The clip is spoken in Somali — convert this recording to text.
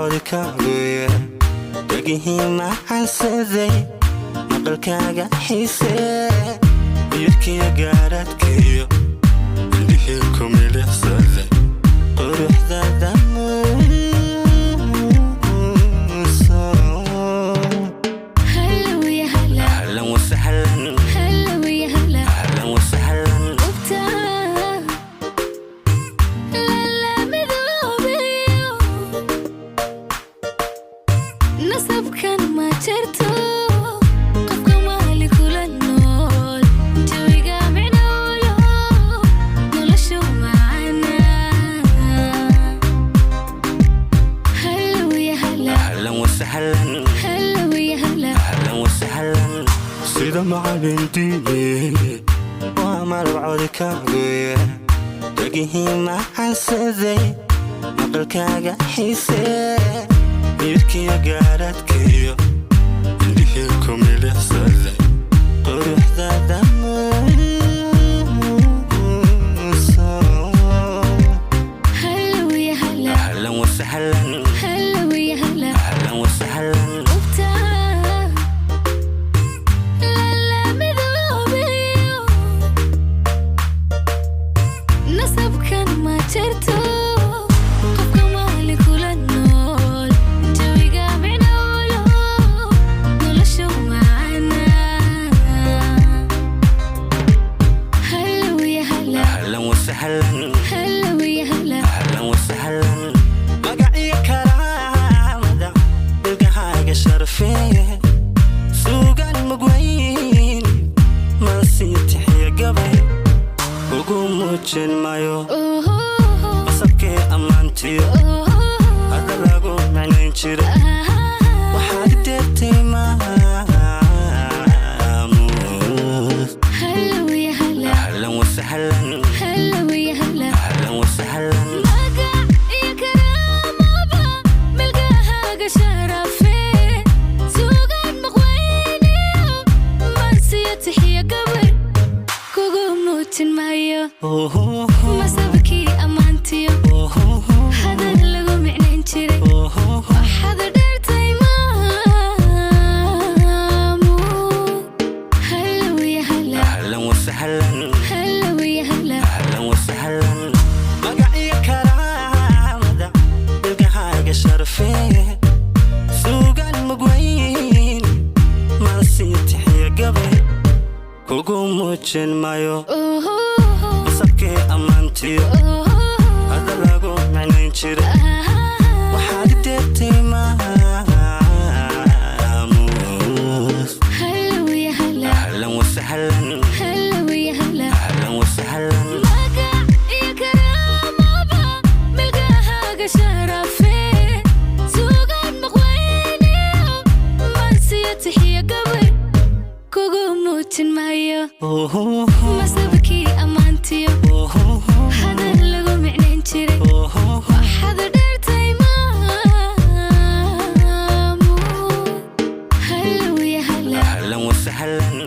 Codkaaguye dhegihii macansaday, maqalkaaga xiisee, miyirkiyo gaaradkiyo indhihii ku milicsaday, quruxdada muuso. هلا ويا هلا. Ahlan wasahlan. هلا ويا هلا. Ahlan wasahlan. Ubta lala midoobayo, nasabkan ma jirto, qofka maali kula nool, jawiga micnoolo, noloshu macana. هلا ويا هلا. Ahlan wasahlan. هلا ويا هلا. Ahlan wasahlan. Sida macalin diini waa malab codkaaguye dhegihii macansaday, maqalkaaga xiisee, miyirkiyo gaaradkiyo indhihii ku milicsaday, quruxdada muuso. هلا ويا هلا. Ahlan wasahlan. هلا ويا هلا. Ahlan wasahlan. Ubta lala midoobayo, nasabkan ma jirto, qofka maali kula nool, jawiga micnoolo, noloshu macana. هلا ويا هلا. Ahlan wasahlan. هلا ويا هلا. Ahlan wasahlan. Magaciyo karaamada ilkahaaga sharfee, suugaan mugweyn maasii tixiya, gabay ugu muujin mayo, masabkee ammaantiyo hadda lagu micnayn jira, waxaad deertay maamuus. هلا ويا هلا. Ahlan wasahlan. هلا ويا هلا. Ahlan wasahlan. Magac iyo karaamaba milgahaaga sharafee, suugaan maqweyniyo mansiyo tixiyo, gabay kugu muujin maayo, masabkii ammaantiyo hadal lagu micnayn jiray, waxaad dheertay maamu. هلا ويا هلا. Ahlan wasahlan. هلا ويا هلا. Ahlan wasahlan. Magaciyo karaamada ilkahaaga sharfee, suugaan mugweyn maasii tixiya, gabay kugu muujin mayo, masabkee ammaantiyo hadda lagu micnayn jira, waxaad deertay maamuus. هلا ويا هلا. Ahlan wasahlan. هلا ويا هلا. Ahlan wasahlan. Magac iyo karaamaba milgahaaga sharafee, suugaan maqweyniyo mansiyo tixiyo, gabay kugu muujin maayo, masabkii ammaantiyo hadal lagu micnayn jiray, waxaad dheertay maamu. هلا ويا هلا. Ahlan wasahlan.